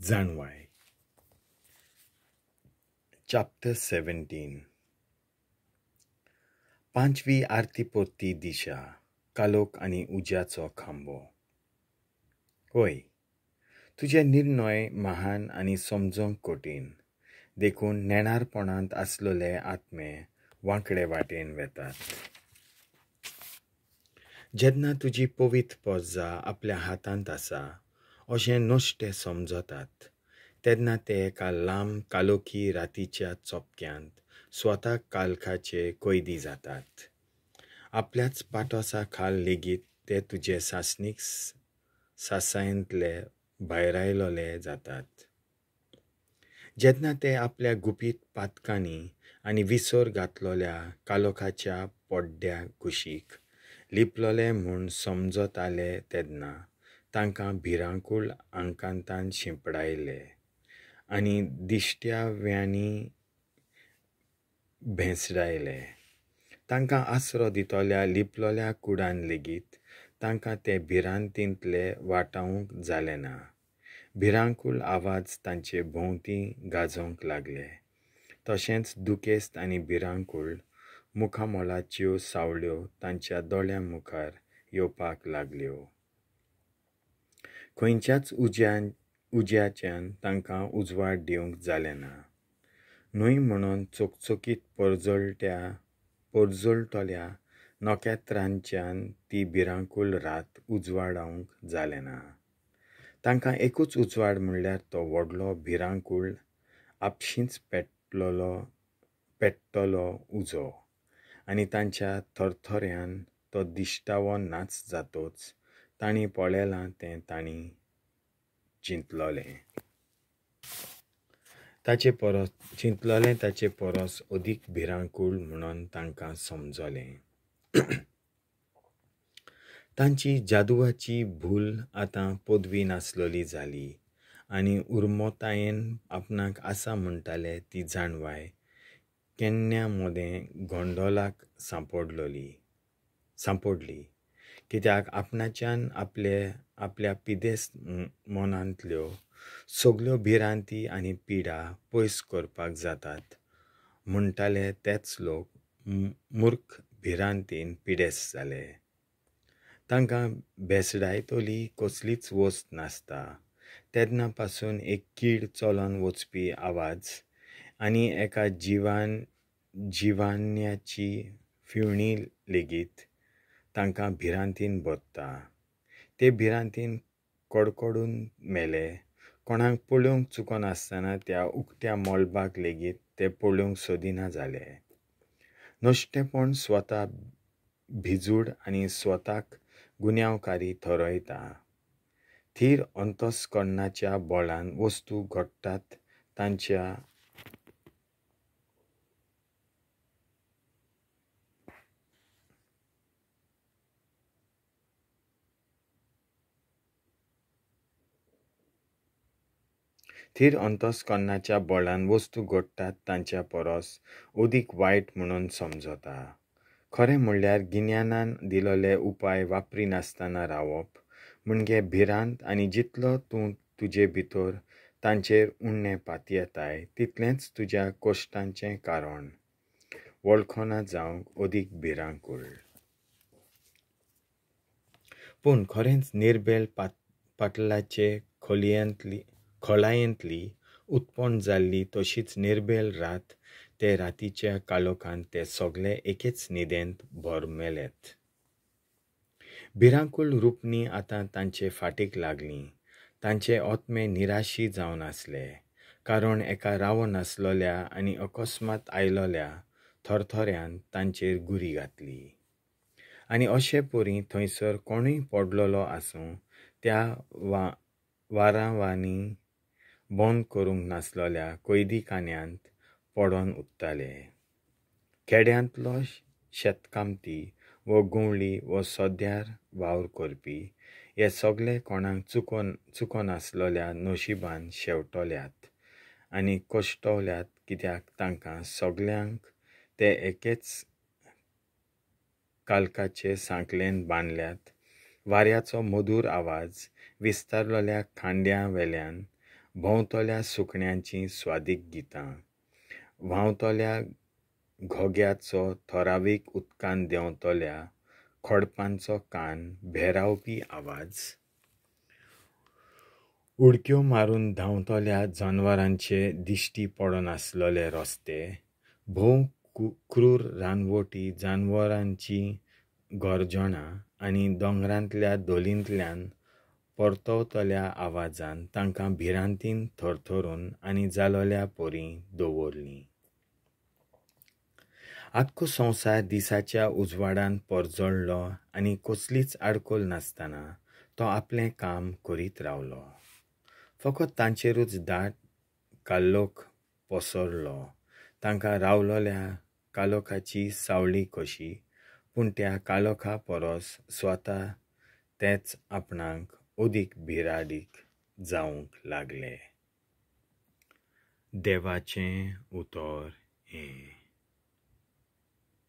जाणवाय. Chapter 17. पांचवी आरती परती दिशा, कालोख आनी उज्याचो खांबो. होय, तुजे निर्णय महान आनी समजोंक कठीण, देखून नेणारपणांत आसलेले आत्मे वांकडे वाटेन वेतात. जेन्ना तुजी पवित्र परजा आपल्या हातांत आसा अशें नश्टें समजतात तेन्ना ते एका लांब कालोखी रातीच्या चोपक्यांत स्वताक काळखाचे कैदी जातात. आपल्याच पाटोसा खाल लेगीत ते तुजे सासणीक सासायेंतले भायरायलोले जातात. जेन्ना ते आपल्या गुपीत पातकांनी आनी विसर घातलोल्या कालोखाच्या पड्ड्या कुशीक लिपलोले म्हूण समजताले तेन्ना तांकां भिरांकूळ आकांतान शिंपडायले आनी दिश्टाव्यांनी भेंसडायले. तांकां आसरो दितल्या लिपलोल्या कुडान लेगीत तांकां ते भिरांतींतले वाटावंक जालें ना. भिरांकूळ आवाज तांचे भोंवती गाजोवंक लागले, तशेंच दुखेस्त आनी भिरांकूळ मुखामळाच्यो सावळ्यो तांच्या दोळ्यां मुखार येवपाक लागल्यो. खंयच्याच उज्याच्यान तांकां उजवाड दिवंक जालें ना. न्हय म्हणून चकचकीत परजळटल्या नखेत्रांच्यान ती भिरांकूळ रात उजवाडावंक जालें ना. तांकां एकूच उजवाड म्हणल्यार तो व्हडलो भिरांकूळ आपशींच पेट्टलो उजो, आनी तांच्या थरथऱ्यान तो दिश्टावो नाच जातोच तांणी पळयलां तें तांणी चिंतलोलें ताचे परस अदीक भिरांकूळ म्हणून तांकां समजलें. तांची जादुवाची भूल आतां पदवी नासलोली जाली आनी उर्मोतायेन आपणाक आसा म्हणटाले ती जाणवाय केन्ना मदें गोंडोलाक सांपडली, कित्याक आपणाच्यान आपल्या पिदेस मनांतल्यो सगल्यो भिरांती आनी पिडा पयस करपाक जातात म्हणटाले तेच लोक मूर्ख भिरांतीन पिडेस जाले. तांकां भेसडायतली कसलीच वस्त नासता तेन्ना पासून एक कीड चलोन वचपी आवाज आनी एका जिवान्याची फिवणी लेगीत तांकां भिरांतीन भरता. ते भिरांतीन कडकडून मेले. कोणाक पळोवंक चुकनासतना त्या उक्त्या मळबाक लेगीत ते पळोवंक सोदिना जाले. नश्टेपण स्वता भिजूड आनी स्वताक गुन्यांवकारी थरयता. थीर अंतस्करणाच्या बळान वस्तू घडटात तांच्या परस अदीक वायट म्हणून समजता. खरें म्हणल्यार गिन्यानान दिलोले उपाय वापरिनासतना रावप म्हणजे भिरांत, आनी जितलो तूं तुजे भितर तांचेर उणें पातयेताय तितलेंच तुज्या कश्टांचें कारण वळखना जावंक अदीक भिरांकूळ. पूण खरेंच निर्बेल पाटलाचे खोलायेंतली उत्पन्न जाल्ली तशीच निर्बेल रात ते रातीच्या कालोखांत ते सगळे एकेच न्हिदेंत भरमेलेत. भिरांकूळ रुपणी आतां तांचे फाटीक लागलीं. तांचे आत्मे निराशी जावन आसले, कारण एका रावनासलोल्या आनी अकस्मात आयलोल्या थरथऱ्यान तांचेर गुरी घातली. आनी अशे परी थंयसर कोणूय पडलोलो आसूं त्या वारांवांनी बंद करूंक नासलोल्या कैदीखान्यांत पडोन उरताले. खेड्यांतलो शेतकामती वो गवळी वो सद्यार वावर करपी हे सगळे कोणाक चुकनासलोल्या नशिबान शेवटल्यात आनी कश्टवल्यात, कित्याक तांकां सगल्यांक ते एकेच काळखाचे सांकळेन बांदल्यात. वाऱ्याचो मधूर आवाज विस्तारलोल्या खांद्या वेल्यान भोंवतल्या सुकण्यांचीं स्वादीक गितां, व्हांवतल्या घोग्याचो थरावीक उदकान देंवतल्या खोडपांचो कान भेरावपी आवाज, उडक्यो मारून धांवतल्या जानवरांचे दिश्टी पडनासलेले रस्ते, भोव क्रूर रानवटी जानवरांची गर्जणां आनी दोंगरांतल्या धोलींतल्यान परतवतल्या आवाजान तांकां भिरांतीन थरथरून आनी जालोल्या परी दवरलीं. आख्खो संवसार दिसाच्या उजवाडान परजळ्ळो आनी कसलीच आडखळ नासतना तो आपलें काम करीत रावलो. फकत तांचेरूच दाट कालोख पसरलो, तांकां रावलोल्या कालोखाची सावळी कशी, पूण त्या कालोखा परस स्वता तेच आपणाक अदीक भिराडीक जावंक लागले. देवाचें उतर.